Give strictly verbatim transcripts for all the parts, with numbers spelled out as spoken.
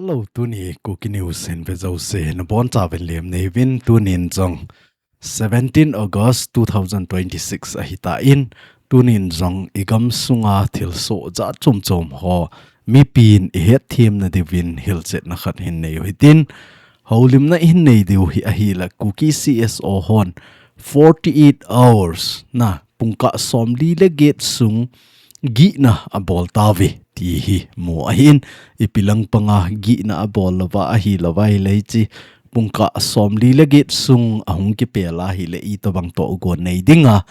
Hello, tuni Kuki News hin ve jouse nabonchauvin lemna neiyuvin. Tunin jong seventeen August two thousand twenty-six ahitan, tunin jong igamsunga thilsoh jat chomchom ho mipin ihetthem nadiuvin hilchetna khat hin neiu hitin, houlimna hin neidiu hi ahile Kuki C S O hon forty-eight hours na pungkah somli le get sung gihna abol tauve ti hi mu ahin, ipi lang panga gihna abol louva ahilou ahile hiche pungkah somli le get sung ahung kipel ahile itobang tohgon nei dinga,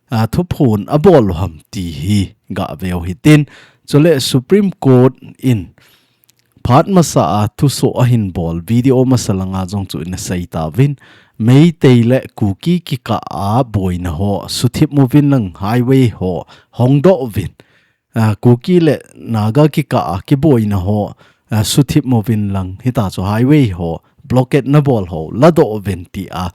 a, thuphon abol u ham ti hi gaveu hitin. Chule Supreme Court in phat masa a thusoh ahin bol video masa langa jong chu ina sei tauvin, Meitei le Kuki kikah a boina ho suthip uvin lang highway ho hongdoh uvin. A, Kuki le Naga kikah a kiboina ho, a, suthip uvin lang hitachu highway ho blockade nabol ho ladoh uvin tia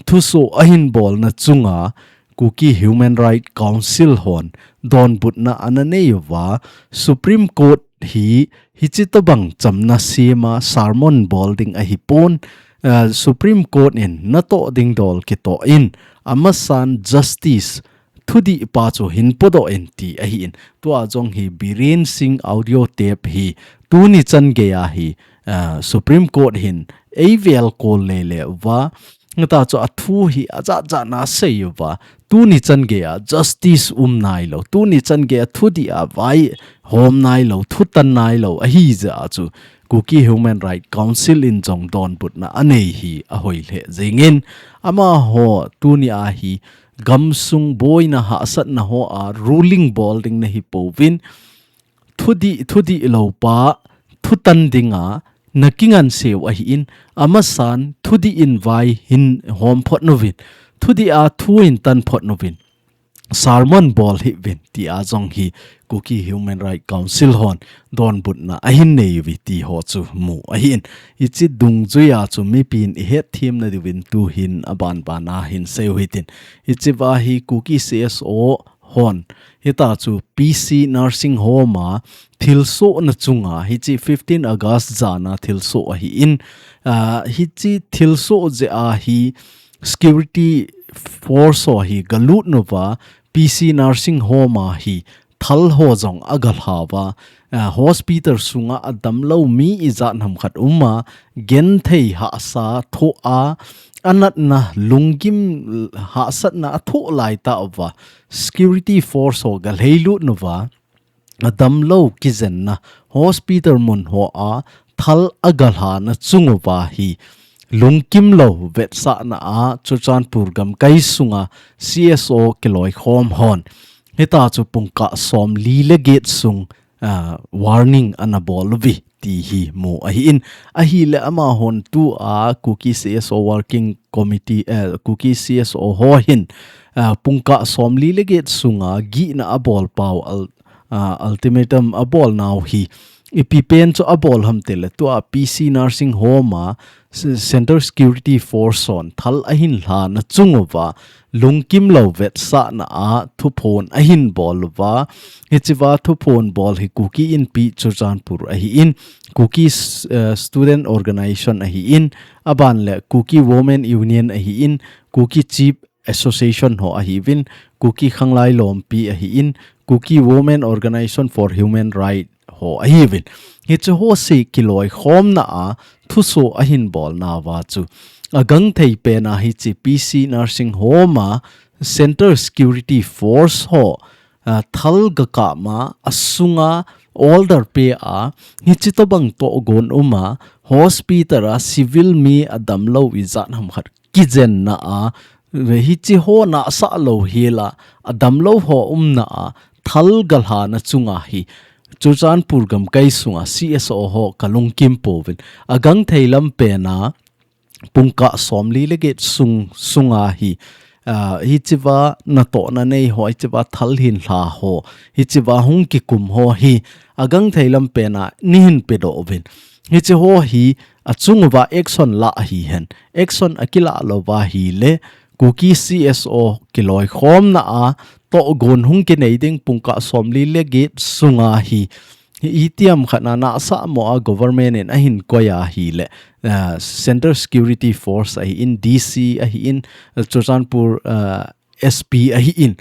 thusoh ahin bolna chunga Kuki Human Rights Council hon donbutna ana neiyuva, Supreme Court hi hiche tobang chamna sema sermon bol ding ahipon, a, Supreme Court in natoh ding dol kitoh in, amasan justice thudih pa chu hin podoh in ti ahin. Tua jong hi Biren Singh audio tape hi tuni chan geiya hi, a, Supreme Court hin eivel kol lele uva, hitachu athu hi ajat jat na asei uva, tuni chan geiya justice um nailou, tuni chan geiya thudih a vaihom nailou, thutan nailou ahijeh a chu Kuki Human Rights Council in jong donbutna anei hi ahoi lheh jengin, amaho tunia hi gamsung boina hahsatna hoa ruling bol ding nahi pouvin, thudih, thudih lou pa thutan dinga nakinganseu ahin, amasan thudih in vai hin hom phot uvin, thudih a thu hin tan phot uvin, sermon bol hih uvin tia jong hi Kuki Human Rights Council hon donbutna ahin neiuve ti ho chu mu ahin. Hiche dungjuia chu mipin ihetthem nadiuvin tuhin abanbana hin seiu hitin. Hichea hi Kuki C S O hon hitachu P C Nursing Home a thilsohna chunga hiche fifteen August jana thilsoh ahin, a, hiche thilsoh jeh a hi security force ho hi galut uva, P C Nursing Home a hi thal ho jong agalha uva, a, hospital sunga adamlou mi ijat ham khat uma, genthei hahsa thoh a, anatna lunggim hahsatna athoh laitah uva, security force ho galheilut uva, adamlou kijenna hospital mun hoa thal agalhana chung uva hi lungkimlou vetsahna a Churachandpur gamkai sunga C S O kiloikhom hon hitachu pungkah somli le get sung, a, warning ana bol uve ti hi mu ahin. Ahile amahon tua Kuki C S O Working Committee, eh, Kuki C S O ho hin, a, pungkah somli le get sunga gihna abol pau al-, a, ultimatum abol nau hi ipi pen chu abol ham tile tua P C Nursing Home a s-, Central Security Force hon thal ahin lhana chung uva lungkimlou vetsahna a thuphon ahin bol uva, hichea thuphon bol hi Kuki Inpi Churachandpur ahin, Kuki s-, eh, Student Organization ahin, aban le Kuki Women Union ahin, Kuki Chief Association ho ahiuvin, Kuki Khanglai Lompi ahin, Kuki Women Organization for Human Rights ho ahiuvin. Hiche ho se kiloikhomna a thusoh ahin bolna uva chu agangthei pena hiche P C Nursing Home a Central Security Force ho, a, thal gakap ma, asunga order pe a, hiche tobang tohgon uma, hospital a civil mi adamlou ijat ham khat kijenna a, hiche ho nahsah louhela, adamlou ho umna a, thal galhana chunga hi, Churachandpur gamkai sunga C S O ho kalungkim pouvin, agangthei lam pena, pungkah somli le get sung, sunga hi, a, hichea natohna nei ho, hichea thal hin lha ho, hichea hung kikum ho hi, agangthei lam pena neihin pedoh uvin. Hiche ho hi achung uva action la ahihen. Action akilah louva ahile, Kuki C S O kiloikhomna a tohgon hung kinei ding pungkah somli le get sunga hi, Hi itiham khat na nasa mo a government in ahin koi a hi le, uh, Center Security Force ahi in, D C ahi in, uh, Churachandpur, uh, S P ahi in.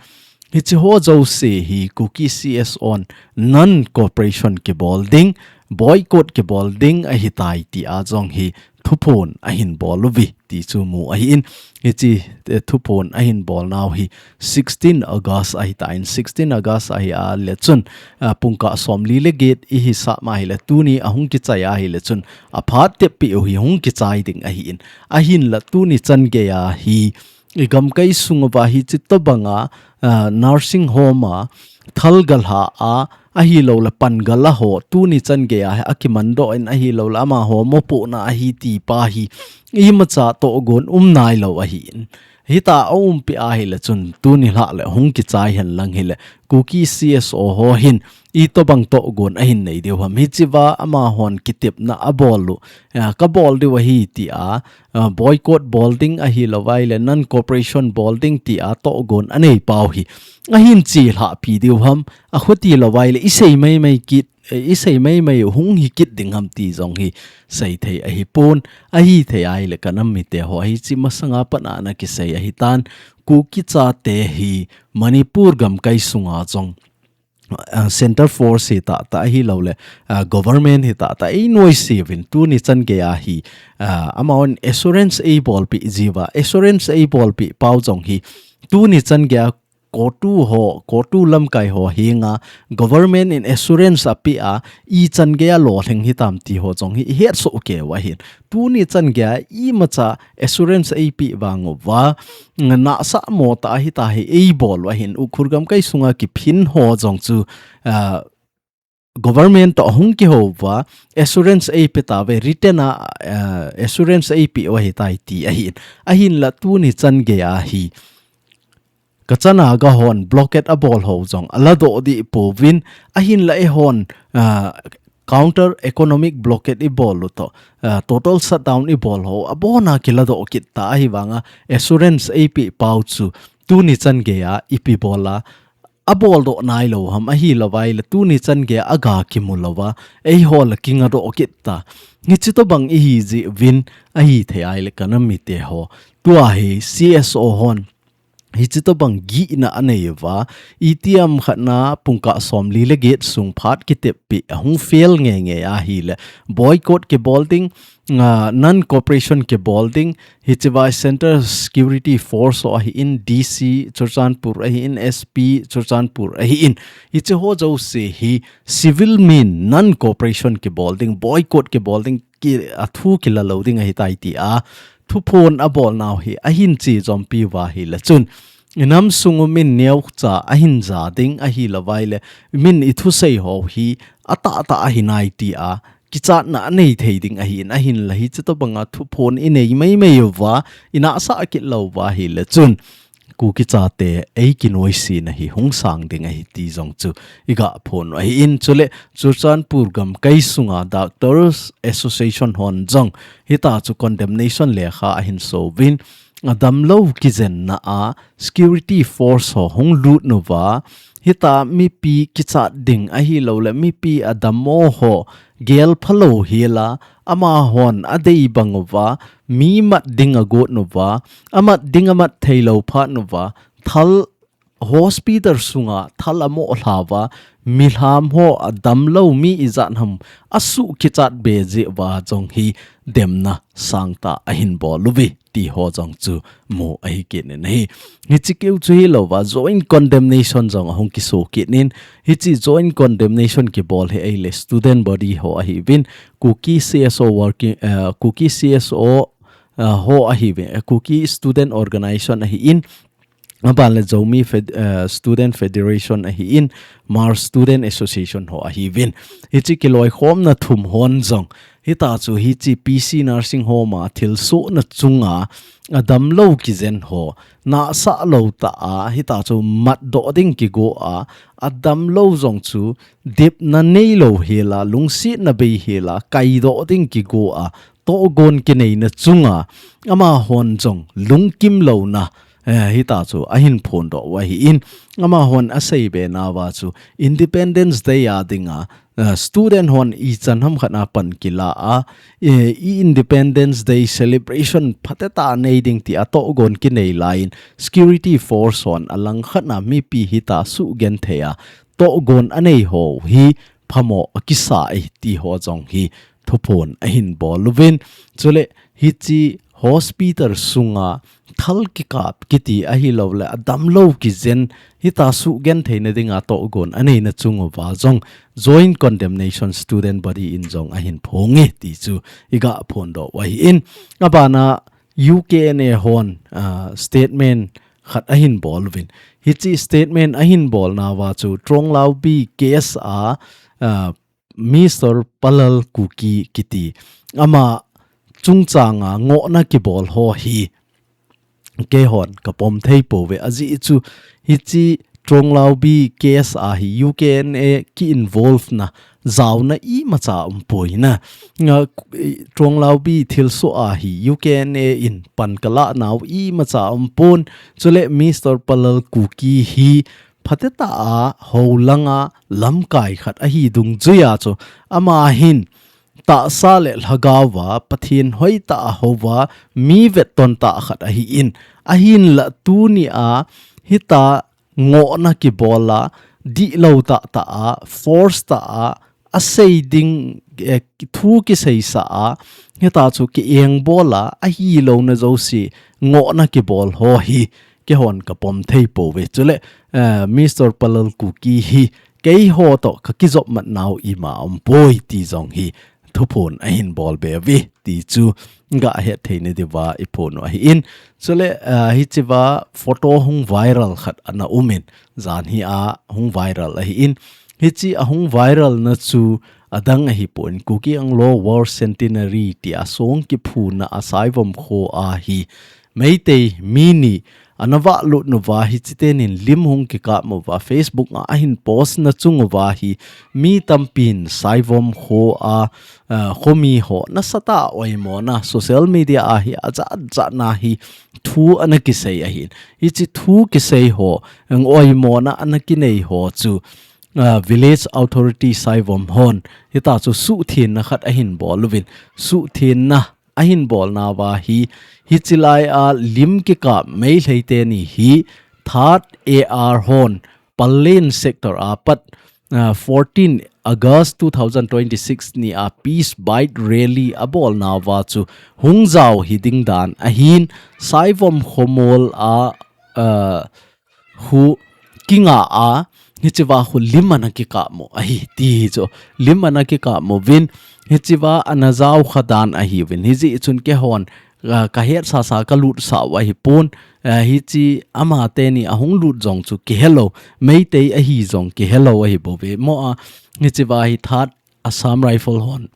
Hichi ho jouse hi Kuki C S O non cooperation kibol ding, boycott kibol ding ahi tai ti a jong hi thuphon ahin bol uvi ti chu mu ahi in. Hichi, eh, thuphon ahin bol nau hi sixteen August ahi ta in, sixteen August ahi a le chun, ah, pungkah somli le get ihi sa ma hi le tuni ahung kichai ahi le chun aphat tep pi u hi hung kichai ding ahi in. Ahin la tuni chan gei a hi i gamkai sung uva hichi tobang a, ah, nursing home a thal galha a, ahi lo le pan galha ho, tuni chan gei a hi a kiman doh in ahi lo le ama ho mopohna ahi ti pa hi imacha tohgon um nai lo ahi in. Hita a um pi ahi le chun tuni lha le hung kichai hen lang hi le Kuki C S O ho hin i tobang tohgon ahin nei diu ham. Hichi va ama hon kitepna a bol u, ah, ka bol diu ahi ti a, ah, boycott bol ding ahi lo vai le non cooperation bol ding ti a tohgon anei pau hi ahin chi lha pi diu ham. A khuti lo vai le i sei mai mai kit, eh, i sei mai mai hung hi kit ding ham ti jong hi sei thei ahi pon. Ahi thei ahi le ka nam mite ho hichi masanga pan a na kisei ahi tan. Kuki chate hi Manipur gamkai sunga jong, ah, Center Force hi ta ta ahi lo le, ah, government hi ta ta ei noi sivin tuni chan gei a hi, ah, amount assurance ei bol pi jiva, assurance ei bol pi pau jong hi tuni chan gei a CoTU ho, CoTU lamkai ho hinga government in assurance a pi a i chan gei a lo thleng hi tam ti ho jong hi i het so ke wa hin. Tuni chan gei a imacha assurance ei pi vang uva, nasa mo ta hi ta hi ei bol wa hin Ukhrul gamkai sunga kiphin ho jong chu, ah, government to hung kiho va assurance ei pe ta ve written a, ah, assurance ei pi wa hi tai ti ahin. Ahin la tuni chan gei a hi ka chana ga hon blockade a bol ho jong a la doh di po vin ahin la e hon, ah, counter economic blockade i bol u to, ah, total shutdown i bol ho a bona kila doh kit ta ahi vanga assurance ei pi pau chu tuni chan gei a i pi bol a a bol doh nai lo ham ahi lo vai le tuni chan gei a ga kimu lo va ei ho la kinga doh kit ta. Hichi tobang ihi ji vin ahi thei ahi le ka nam mite ho. Tua hi C S O hon hichi tobang gihna anei va, itiham khat na pungkah somli le get sung phat kitep pi a hung fail nge nge ahi le boycott kibol ding, ah, non cooperation kibol ding, hichi vai Center Security Force ho ahi in, D C Churachandpur ahi in, S P Churachandpur ahi in. Hichi ho jouse hi civil min non cooperation kibol ding, boycott kibol ding, ki, a thu kila lo ding ahi tai ti a thuphon a bol nau hi ahin chi jom pi va hi le chun i nam sung u min neo cha ahin ja ding ahi lo vai le min i thusei ho hi a ta ta ahi nai ti a kichatna a nei thei ding ahi in ahin la hichi tobang a thuphon i nei mai mai uva i nasa kit lo va hi le chun Kuki chate ei kinoi sina hi hung sang ding ahi ti jong chu i ga phon u ahi in chule Churachandpur gamkai sunga Doctors Association hon jong hita chu condemnation lekha ahin so vin a damlo kijenna a security force ho hung lut nu va hita mipi kichat ding ahi lo le mipi a dammo ho gel phalo hi la ama hon a dei bang uva mi mat ding a got nu va a mat ding a mat thei lo phat nu va thal hospital sunga thal a mo hla va mi hlam ho a damlo mi i zat ham a su kichat be je va jong hi demna sang ta ahin bol uvi ti ho jong chu mu ahi kit in ahi. Hichi keu chu hi lo va joint condemnation jong ahung kiso kit in hichi joint condemnation kibol hi ei le student body ho ahi vin Kuki C S O working, eh, Kuki C S O, eh, ho ahi vin, eh, Kuki Student Organization ahi in, aban le Zomi Fed-, eh, Student Federation ahi in, Hmar Student Association ho ahi vin. Hichi kiloi khomna thum hon jong hita chu hichi P C nursing home a thil suhna chunga a damlo kijen ho nasa lo ta a hita chu mat doh ding kigo a a damlo jong chu dipna nei lo hi la lungsetna bei hi la kai doh ding kigo a tohgon kineina chunga ama hon jong lungkim lona eh, hita chu ahin phondoh u ahin, amahon asei be nauva chu Independence Day a dinga, eh, student hon ichan ham khat a pan kila a, eh, i Independence Day celebration phatecha nei ding tia tohgon kinei laiyin security force hon alangkhat a mipi hita suhgenthei a tohgon anei ho hi phamo akisa e ti ho jong hi thuphon ahin bol uvin. Chule hiche hospital sunga thal kikap kiti ahilouleh adamlou kijen hita suhgentheina dinga tohgon aneina chung uva jong joint condemnation student body in jong ahin phong e ti chu iga phondoh u ahin. Abana U K N A hon, ah, statement khat ahin bol uvin. Hiche statement ahin bol nauva chu Tronglaubi case a, ah, Mister Palal Kuki kiti ama chungchanga ngohna kibol ho hi keihon kapom thei pouve. Ajeh chu hiche Tronglaubi case a hi U K N A ki involve na jaona imacha umpoi na. Nga, eh, Tronglaubi thilsoh a hi U K N A in pan kala nau imacha umpon. Chule Mister Palal Kuki hi phatecha a houlanga lamkai khat ahi dungjuia chu ama hin tahsa le lhagaova Pathen hoitah a houva mi vetton tah khat ahin, ahinla tunia hita ngohna kibola dihlou tahtah a force tah a asei ding, eh, thu kiseisa a hita chu kiengbola ahilouna jouse ngohna kibol ho hi keihon kapom thei pouve. Chule, eh, Mister Palal Kuki hi keiho toh kakijopmat nau ima umpoi ti jong hi thuphon ahin bol be uve ti chu gahet theina diuva iphon u ahin. Chule, eh, hichea photo hung viral khat ana umin, jan hi a hung viral ahin. Hiche ahung viral na chu adang ahipon, Kuki Anglo War Centenary tia song kiphuna a Saivom kho a hi Meitei mi ni ana vahlut nauva hiche tenin lim hung kikap uva Facebook a ahin post na chung uva hi mi tampin Saivom kho a, ah, khomi ho nasatah a oimona social media a hi ajat jat na hi thu ana kisei ahin. Hiche thu kisei ho, ang oimona ana kinei ho chu, ah, Village Authority Saivom hon hita chu suhthenna khat ahin bol uvin. Suhthenna ahin bol nauva hi, hiche lai a lim kikap Meitei teni hi Third A R hon Pallel sector a pat, ah, fourteen August two thousand twenty-six ni a Peace Bike Rally abol nauva chu hung jao hiding dan ahin, Saivom khomol a, ah, khu kinga a, hichea khu lim ana kikap u ahi ti hi chu. Lim ana kikap uvin, hichea ana jao kha dan ahiuvin. Hijeh chun keihon, ah, kahet sasa kalut sau ahipon, ah, hiche ama teni ahung lut jong chu kihelou, Meitei ahi jong kihelou ahibouve. Mo a, hichea hi Third Assam Rifle hon,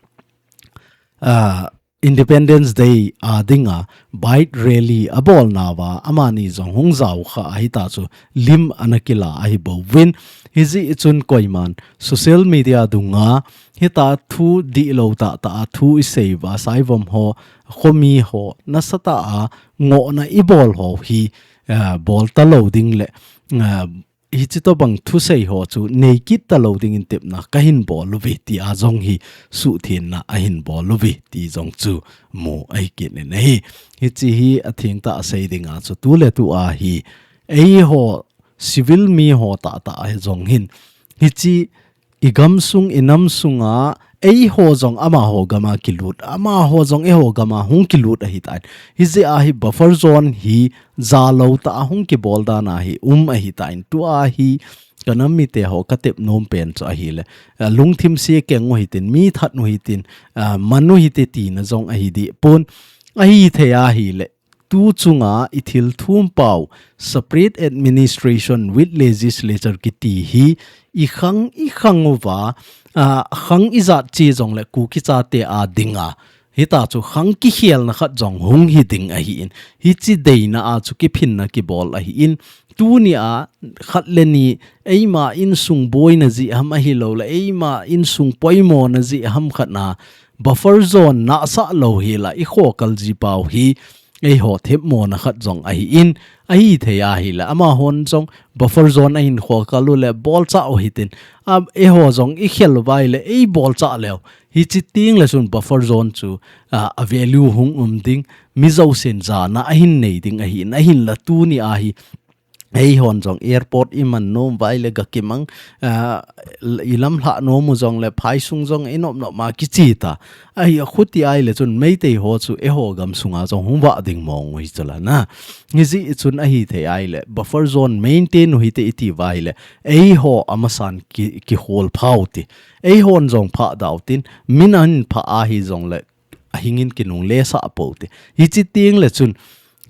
ah, Independence Day a dinga bike rally abol nauva amani jong hung jao kha ahita chu lim ana kila ahibouvin. Hijeh chun koiman social media dunga hita thu dihlou tahtah a thu isei uva Saivom ho, khomi ho nasatah a ngohna ibol ho hi, ah, bol talou ding le, ah, hiche tobang thusei ho chu nei kit talou dingin tepna kahin bol uve tia jong hi suhthenna ahin bol uve ti jong chu mu ahi kit in ahi. Hiche hi athengtah a sei dinga chu tuletua hi eiho civil mi ho tahtah a jong hin hiche igamsung inamsunga eiho jong amaho gama kilut, amaho jong eiho gama hung kilut ahitan. Hijeh a hi buffer zone hi jalou tah a hung kibol dan ahi um ahitan. Tua hi kanam mite ho katep nom pen chu ahile, ah, lungthim se keng u hitin, mi that u hitin, ah, man u hite tina jong ahi dehpon. Ahithei ahile, tu chunga ithil thum pau, separate administration with legislature kiti hi ikhang ikhang uva, ah, khang ijat che jongle Kuki chate a dinga hita chu khang kikhelna khat jong hung hiding ahin, hiche deina a chu kiphinna kibol ahin, tunia khat le ni eima insung boina jeh ham ahilouleh eima insung poimona jeh ham khat na buffer zone nahsah lou hela ikhokal jipau hi eiho themmo na khat jong ahi in, ahi thei ahile, amahon jong buffer zone ahin khol kal u le bolcha u hitin, a, eiho jong i khel u vai le ei bolcha leu. Hichi ting le chun buffer zone chu, a, a value hung um ding, mi jousen jana ahin nei ding ahi in, ahinla tuni ahi, eihon jong airport i man nom vai le ga kimang, ah, i lamlhah nom u jong le phaisung jong i nop nop ma kichi ta. Ahi a khuti ahile chun Meitei ho chu eiho gam sunga jong hung vah ding mong u hi chu la na. Hijeh chun ahi thei ahile buffer zone maintain u hite i ti vai le eiho amasan ki, kihol phau ti. Eihon jong phah dau tin, min ahin phah ahi jong le ahingin kinungle sah pou te. Hichi ting le chun,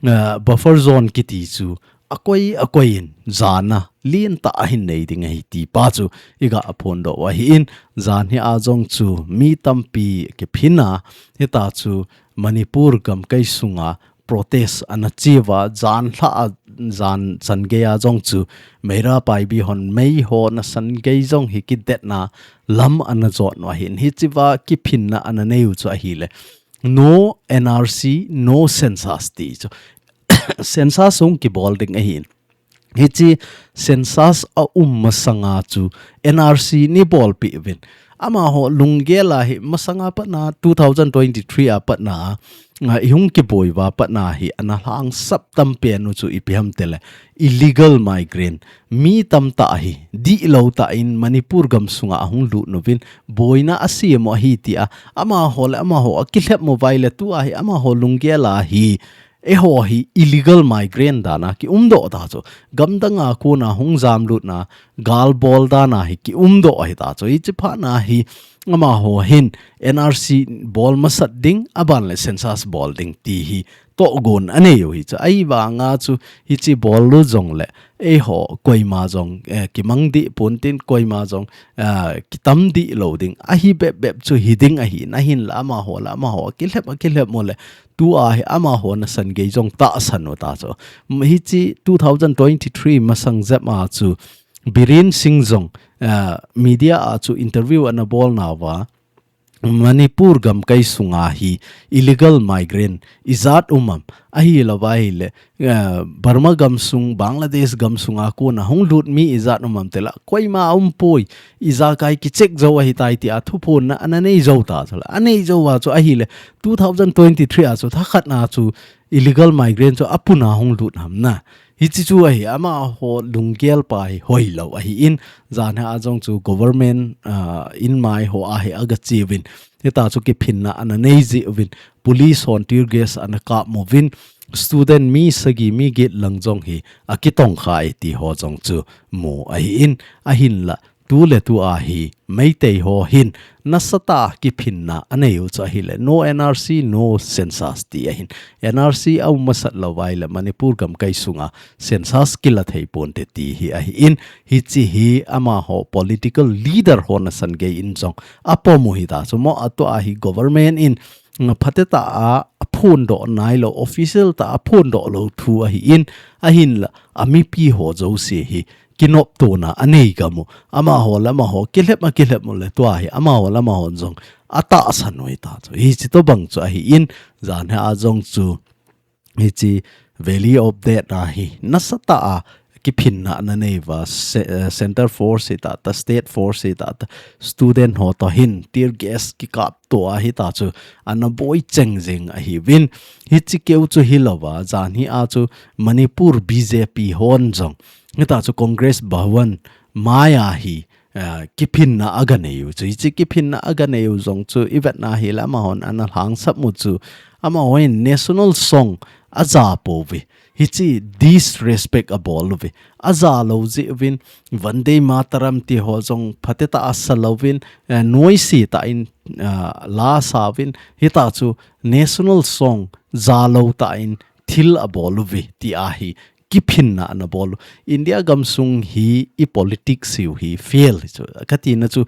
ah, buffer zone kiti chu akoi, akoi in jana lien tah ahin nei ding ahi ti pa chu i ga phondoh u ahi in, jan hi a jong chu mi tampi kiphin a, hita chu Manipur gamkai sunga protest ana chi uva, jan lha a, jan chan gei a jong chu Meira Paibi hon mei ho na san gei jong hi kidetna lam ana jot u ahi in, hichi va kiphinna ana nei u chu ahile, no N R C, no census ti chu. Census hung kibol ding ahi in. Hichi census a um masanga chu N R C nei bolpeh uvin. Amaho lunggel a hi masanga patna two thousand twenty-three a patna, ah, i hung kiboi uva patna hi ana lhangsap tam pen u chu ipi ham tile illegal migrant, mi tamtah hi dihlou tah in Manipur gam sunga ahung lut uvin, boina asem u ahi tia, amaho le amaho akilhep u vai le tua hi amaho lunggel a hi, eiho hi illegal migrant dan a kiumdoh ta chu. Gamdang a kona hung jamlutna, gal bol dan a hi kiumdoh ahi ta chu. Hichi phat na hi amaho hin N R C bol masat ding, aban le census bol ding ti hi tohgon anei u hi chu. Ahivanga chu hichi bol u jong le eiho koima jong, eh, kimang dih pon tin, koima jong, eh, kitam dihlou ding. Ahi bep bep chu hi ding ahi in, ahinla amaho le amaho akilhep, akilhep u le tua hi amaho na san gei jong tahsan u ta chu. M-, hichi two thousand twenty-three masang jep a chu Biren Singh jong, eh, media a chu interview ana bol nauva, Manipur gamkai sunga hi illegal migrant ijat um am, ahilou vai le, eh, Burma gam sung, Bangladesh gam sunga kona hung lut mi ijat um am tile, koima um poi, ijakai kicheck jou ahi tai tia thuphon na ana nei jou ta chu la. Anei jou a chu ahile, two thousand twenty-three a chu thakhat na chu illegal migrant chu apuna hung lut ham na. Hichi chu ahi, amaho lunggel pa hi hoilou ahi in, jan hi a jong chu government, ah, in mai ho a hi aga chi uvin. Hita chu kiphinna ana nei ji uvin, police hon tear gas ana kap uvin, student mi sagi mi get lang jong hi akitong kha e ti ho jong chu mu ahi in, ahinla tu le tu a hi Meitei ho hin nasatah a kiphinna anei u chu ahile, no N R C, no census ti ahin. N R C a um masat lou vai le Manipur gamkai sunga census kila thei ponte ti hi ahi in, hichi hi amaho political leader ho na san gei in jong apom u hi ta chu mo, atua hi government in, mm, phatetah a aphondoh nailou, official tah a aphondoh lou thu ahi in, ahinla amipi ho jouse hi kinoptona anei gam u. Amaho le amaho kilhep, akilhep u le tua hi amaho le amaho jong atahsan u hi ta chu. Hichi tobang chu ahi in, jan hi a jong chu hichi Valley of Death a hi nasatah a kiphinna ana nei uva, ce-, eh, center force hita ta, state force hita ta, student ho to hin tear gas kikap to ahi ta chu ana boi cheng jing ahi uvin. Hichi keu chu hilouva, jan hi a chu Manipur B J P hon jong, hita chu Congress Bhavan mai a hi, ah, kiphinna aga nei u chu. Hichi kiphinna aga nei u jong chu i vetna hi le amahon ana lhangsap u chu, amahon national song aja pouve. Hichi disrespect abol uve. Aja lou jeh uvin, Vande Mataram ti ho jong phatetah a sa louvin, eh, noise tah in, ah, la sa uvin, hita chu national song ja lou tah in thil abol uve ti ahi kiphinna ana bol u. India gam sung hi i politics hiu hi fail hi chu. Kati na chu,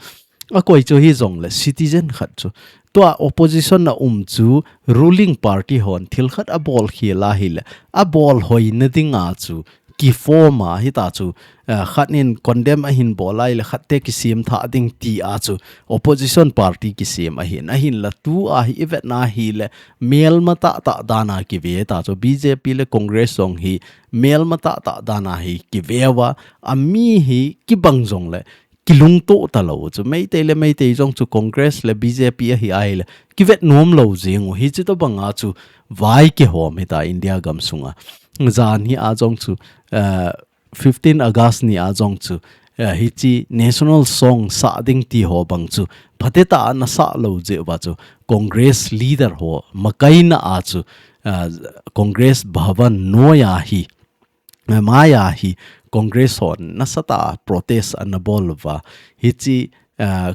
akoi chu hi jong le citizen khat chu, tua opposition a um chu ruling party hon thil khat abol khel a hi le, abol hoina dinga chu kiform a hita chu, eh, khat in condemn ahin bol a ahile khat te kisem tha ding ti a chu opposition party kisem ahin, ahinla tu a hi i vetna ahile melma tahtah dan a kive ta chu B J P le Congress jong hi melma tahtah dan a hi kive uva, a mi hi kibang jongle kilungto talou chu. Meitei le Meitei jong chu Congress le B J P ahi ahile kivet nom lou jing u, hichi tobang a chu vai kihom hita India gam sunga. Jan hi a jong chu, eh, fifteen August ni a jong chu, eh, hichi national song sah ding ti ho bang chu phatecha ana sah lou jeh uva chu Congress leader ho makaina a chu, eh, Congress Bhavan noi a hi, eh, mai a hi Congress hon nasatah a protest ana bol uva. Hichi, eh,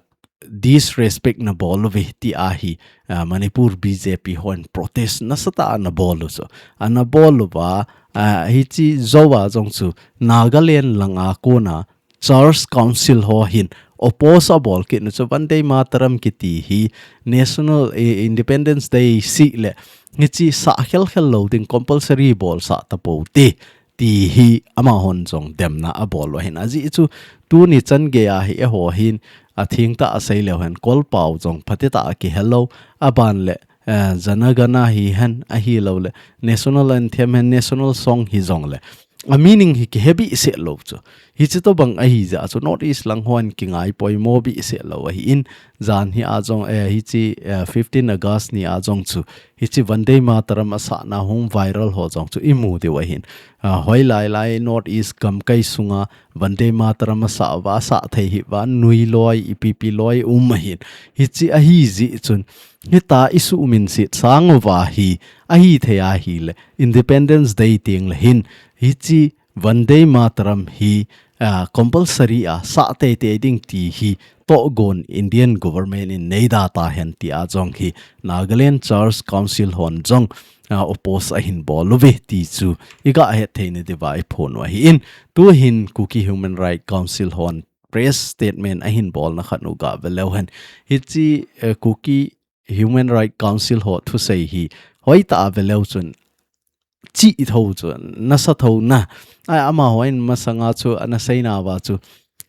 disrespect ana bol uve ti a hi, ah, Manipur B J P hon protest nasatah a ana bol u chu. Ana bol uva, ah, hichi jou a jong chu Nagaland lang a kona Church Council ho hin oppose abol kit u chu Vande Mataram kiti hi National, eh, Independence Day sih le hichi sah khel khel lou ding, compulsory bol sah tapou te ti hi amahon jong demna abol u ahin. Ajeh chu tuni chan gei a hi eiho hin athengtah a sei leu hen Kolpao jong phatecha a kihe lou, aban le, eh, Jana Gana hi hen ahilou le national anthem hen national song hi jongle a meaning hi kihe behseh lou chu. Hichi tobang ahi jeh a chu North East lang hon kingai poimo behseh lou ahin, jan hi a jong, eh, hichi, eh, fifteen August ni a jong chu hichi Vande Mataram asahna hung viral ho jong chu i mu diu ahin. Ah, hoilai lai North East gamkai sunga Vande Mataram asah uva, asah thei hi uva, nui loi, ipi pi loi um ahin. Hichi ahi jeh chun, hita i suhminset sang uva hi, ahi thei ahile, Independence Day teng le hin, hichi Vande Mataram hi, ah, compulsory a sah teitei ding ti hi tohgon Indian government in nei da tahen ti a jong hi Nagaland Church Council hon jong, ah, oppose ahin bol uve ti chu i ga het theina diuva i phon u ahin, tu hin Kuki Human Rights Council hon press statement ahin bolna khat u ga ve leu hen. Hichi, eh, Kuki Human Rights Council ho thusei hi hoitah a ve leu chun chi i tho chu, nasa tho na. Ai, amahon masanga chu ana seina uva chu,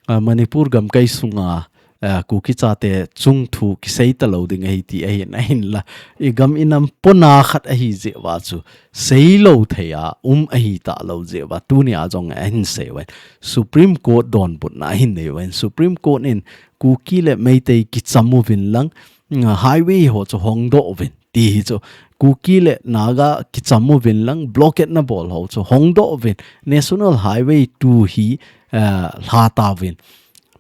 ah, Manipur gamkai sunga, ah, Kuki chate chung thu kisei talou ding ahi ti ahin, ahinla i gam i nam pona khat ahi jeh uva chu sei lou thei a um ahi talou jeh uva tuni a jong ahin sei uvin. Supreme Court donbutna ahin nei uvin. Supreme Court in Kuki le Meitei kicham uvin lang, mm, highway ho chu hongdoh uvin ti hi chu, Kuki le Naga kicham uvin lang, blockade na bol ho chu hongdoh uvin, National Highway two hi, eh, lha tauvin.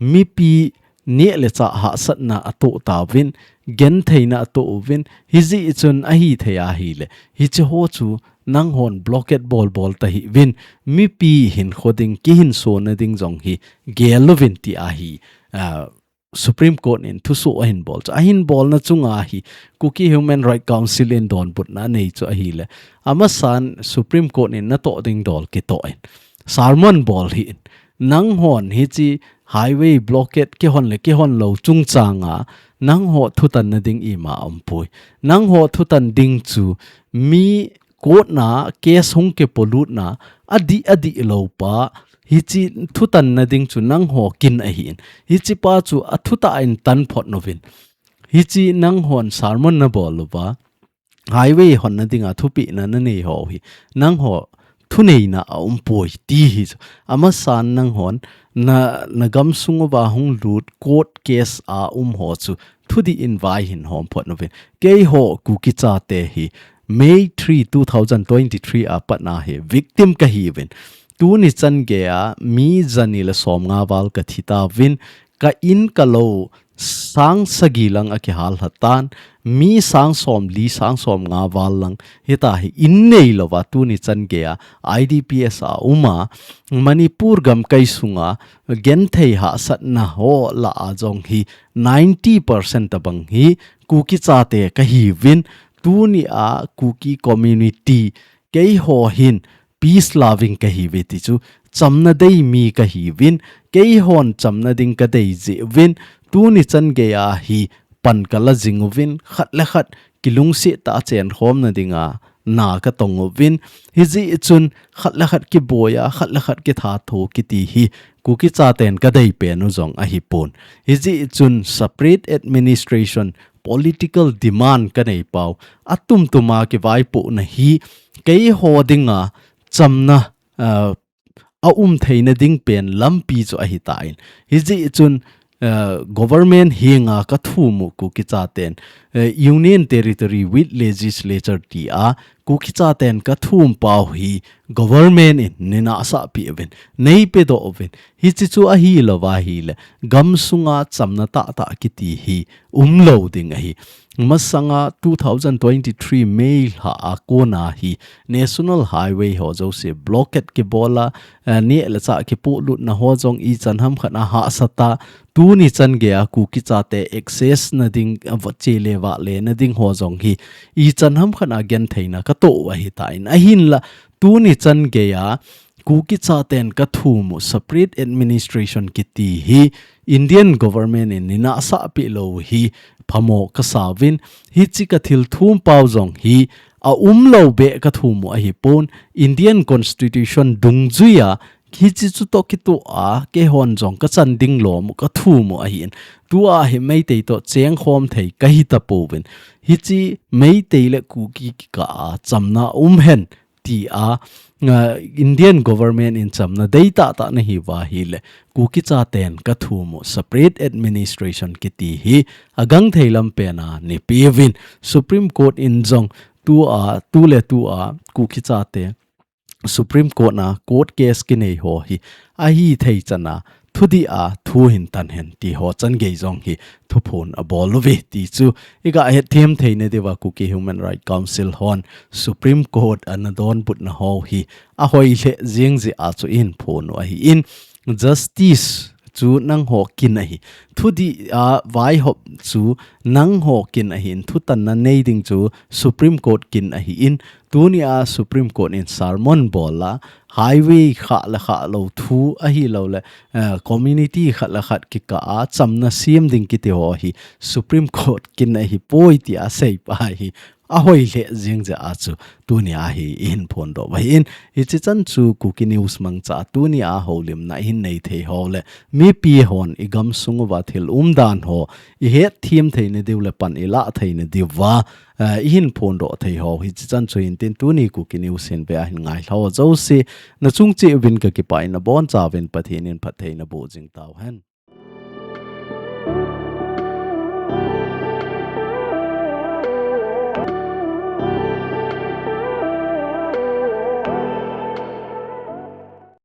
Mipi neh le chah hahsatna atoh tauvin, gentheina atoh uvin, hijeh chun ahi thei ahile, hichi ho chu nanghon blockade bol bol tahih uvin, mipi hinkho ding, kihinsona ding jong hi gel uvin ti ahi, ah, Supreme Court in thusoh ahin bol chu. Ahin bolna chunga hi Kuki Human Rights Council in donbutna anei chu ahile, amasan Supreme Court in natoh ding dol kitoh in. Sermon bol hih in. Nanghon hichi highway blockade kihon le kihon lou chungchanga, nangho thutanna ding ima umpoi. Nangho thutan ding chu mi court na case hung kipolutna, adih, adih lou pa, hichi thutanna ding chu nangho kin ahin. Hichi pa chu athutah in tan phot uvin. Hichi nanghon sermon na bol uva, highway honna dinga thupehna nanei ho hi, nangho thuneina aumpoi ti hi chu. Amasan nanghon na, na gamsung uva hung lut court case a um ho chu thudih in vai hin hom phot uvin. Keiho Kuki chate hi May three, two thousand twenty-three a patna hi victim kahi uvin. Tuni chan geiya mi jani le somnga val kathi tauvin, ka in ka lou sang sagi lang akihal lhatan, mi sang somli, sang somnga val lang hitahi in neilouva tuni chan geiya I D P S a uma, Manipur gamkai sunga genthei hahsatna ho lah a jong hi ninety percent tabang hi Kuki chate kahi uvin, tunia Kuki community keiho hin peace loving kahi uve ti chu, chamna dei mi kahi uvin, keihon chamna ding kadei jeh uvin, tuni chan geiya hi pan kala jing uvin, khat le khat kilungset tah a chenkhomna dinga na katong uvin. Hijeh chun khat le khat kiboiya, khat le khat kithatho kiti hi Kuki chaten kadei pen u jong ahipon. Hijeh chun separate administration political demand kanei pau, atumtuma kivaipohna hi keiho dinga chamna, ah, aum theina ding pen lampi chu ahitan. Hijeh chun, ah, government henga kathum u Kuki chaten, eh, Union Territory with Legislature tia Kuki chaten kathum pau hi government in neinasah peh uvin, neipedoh uvin. Hiche chu ahilouva ahile, gamsunga chamna tahtah kiti hi umlou ding ahi. Masanga two thousand twenty-three May lha a kona hi National Highway ho jouse blockade kibola, eh, neh le chah kipohlutna ho jong ichan hamkhat a hahsata, tuni chan geiya Kuki chate access nading, ah, va che le vale nading ho jong hi ichan hamkhat a gentheina katoh u ahitan. Ahinla, tuni chan geiya Kuki chaten kathum u separate administration kiti hi Indian government in neinasah pehlou hi phamo kasauvin, hiche kathil thum pau jong hi aumlou beh kathum u ahipon, Indian Constitution dungjuiya hiche chutoh kitoh a keihon jong kachan ding lom u kathum u ahin. Tua hi Meitei toh chengkhom thei kahitapouvin. Hiche Meitei le Kuki kikah a chamna umhen tia, ah, Indian government in chamna dei tahtah nahiuva ahile, Kuki chaten kathum u separate administration kiti hi agangthei lam pena neipeuvin. Supreme Court in jong tua, tu le tua Kuki chate Supreme Court na court case kinei ho hi ahithei chana thudih a thu hin tan hen ti ho chan gei jong hi thuphon abol uve ti chu iga hetthem theina diuva Kuki Human Rights Council hon Supreme Court ana donbutna ho hi ahoi lheh jeng jeh a chu ihin phon u ahin, justice chu nangho kin ahi. Thudih a vaihop chu nangho kin ahin, thutanna nei ding chu Supreme Court kin ahin, tunia Supreme Court in sermon bol a, highway khah le khah lou thu ahilouleh, eh, community khat le khat kikah a chamna sem ding kiti ho hi Supreme Court kin ahipoi tia asei pa hi ahoi lheh jeng jeh a chu tunia hi ihin phondoh u ahin. Hiche chan chu Kuki News mangcha a tunia houlimna ihin nei thei ho le mipi hon igamsung uva thil umdan ho ihetthem theina diu le pan ilah theina diuva, eh, ihin phondoh thei ho hiche chan chu hintin, tuni Kuki News hin ve a hin ngailhah ho jouse nachung cheh uvin kakipah in, nabonchauvin Pathen in phatthei naboh jing tauhen.